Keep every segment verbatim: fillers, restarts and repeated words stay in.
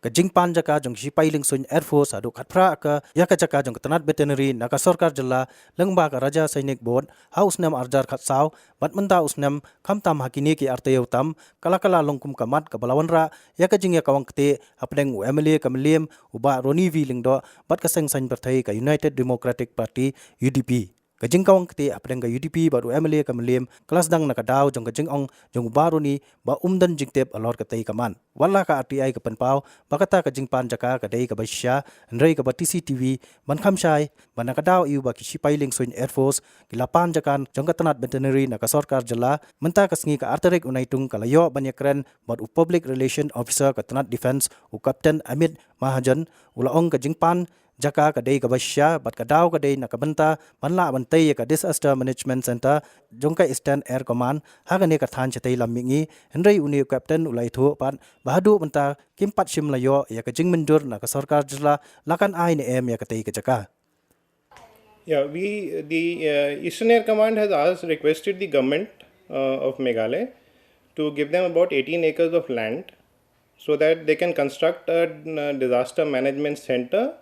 Ka jingpan jaka jong ki shipai lyngsuin Air Force haduh khatphra acre ïa ka jaka jong ka tnat veterinary na ka sorkar jylla lyngba ka Rajya Sainik Board ha u snem arhajar khatsaw bad mynta u snem, khamtam ha kine ki artaïew tam, ka la kylla long kum ka mat kaba la wanrah ïa ka jingïakawang ktieh hapdeng u M L A ka Mylliem, u Bah Ronnie V Lyngdoh, bad ka seng saiñ pyrthei ka United Democratic Party, U D P. Ka jingkawang ktieh hapdeng ka U D P bad u M L A ka Mylliem ka la sdang na ka daw jong ka jingong jong u Bah Ronnie ba um don jingtip halor katei ka mat. Wat la ka R T I ka pynpaw ba kata ka jingpan jaka ka dei kaba shisha, hynrei kaba T C T V ban kham shai ba na ka daw aïu ba ki shipai lyngsuin Air Force ki la pan jaka jong ka tnat veterinary na ka sorkar jylla, mynta ka sngi ka ar tarik u Naitung ka la ïoh ban ïakren bad u Public Relation Officer ka tnat Defence, u Captain Amit Mahajan, u la ong ka jingpan jaka ka dei kaba shisha bad ka daw ka dei na ka bynta ban lah ban tei ïa ka Disaster Management Centre jong ka Eastern Air Command ha kane ka thaiñ shatei lam mihngi, hynrei une u Captain u la ïathuh pat ba haduh mynta kim pat shym la ïoh ïa ka jingmynjur na ka sorkar jylla la kan ai ne em ïa katei ka jaka. Yeah, we the uh, Eastern Air Command has asked requested the government uh, of Meghalaya to give them about eighteen acres of land so that they can construct a uh, disaster management center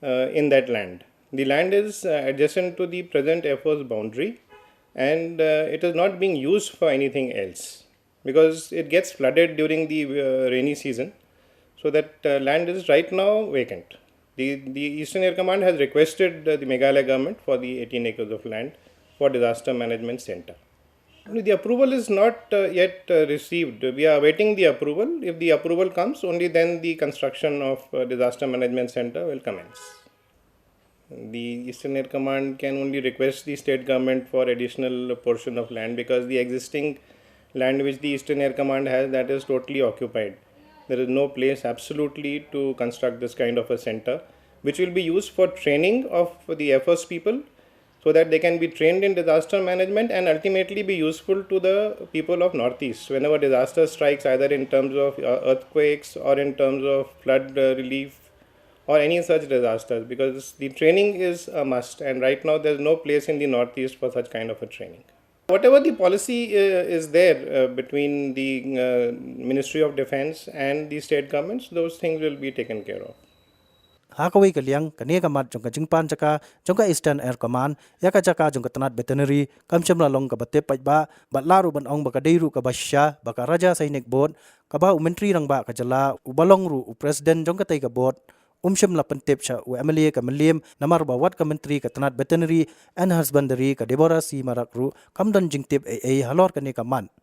uh, in that land. The land is uh, adjacent to the present Air Force boundary and uh, it is not being used for anything else because it gets flooded during the uh, rainy season, so that uh, land is right now vacant. The, the Eastern Air Command has requested uh, the Meghalaya government for the eighteen acres of land for disaster management center. The approval is not uh, yet uh, received. We are awaiting the approval. If the approval comes, only then the construction of uh, disaster management center will commence. The Eastern Air Command can only request the state government for additional portion of land because the existing land which the Eastern Air Command has, that is totally occupied. There is no place absolutely to construct this kind of a center, which will be used for training of the Air Force people so that they can be trained in disaster management and ultimately be useful to the people of Northeast whenever disaster strikes, either in terms of uh, earthquakes or in terms of flood uh, relief or any such disasters, because the training is a must, and right now there's no place in the Northeast for such kind of a training. Whatever the policy uh, is there uh, between the uh, Ministry of Defense and the state governments, those things will be taken care of. Ha kawei ka liang, kane ka mat jong ka jingpan jaka jong ka Eastern Air Command ïa ka jaka jong ka tnat veterinary kam shym la long kaba tip paidbah, bad la ruh ban ong ba ka dei ruh kaba shisha ba ka Rajya Sainik Board, kaba u Myntri Rangbah ka jylla uba long ruh u President jong katei ka board, um shym la pyntip sha u M L A ka Mylliem, namar ba wat ka Myntri ka tnat veterinary and husbandry ka Deborah C Marak ruh kam don jingtip ei ei halor kane ka mat.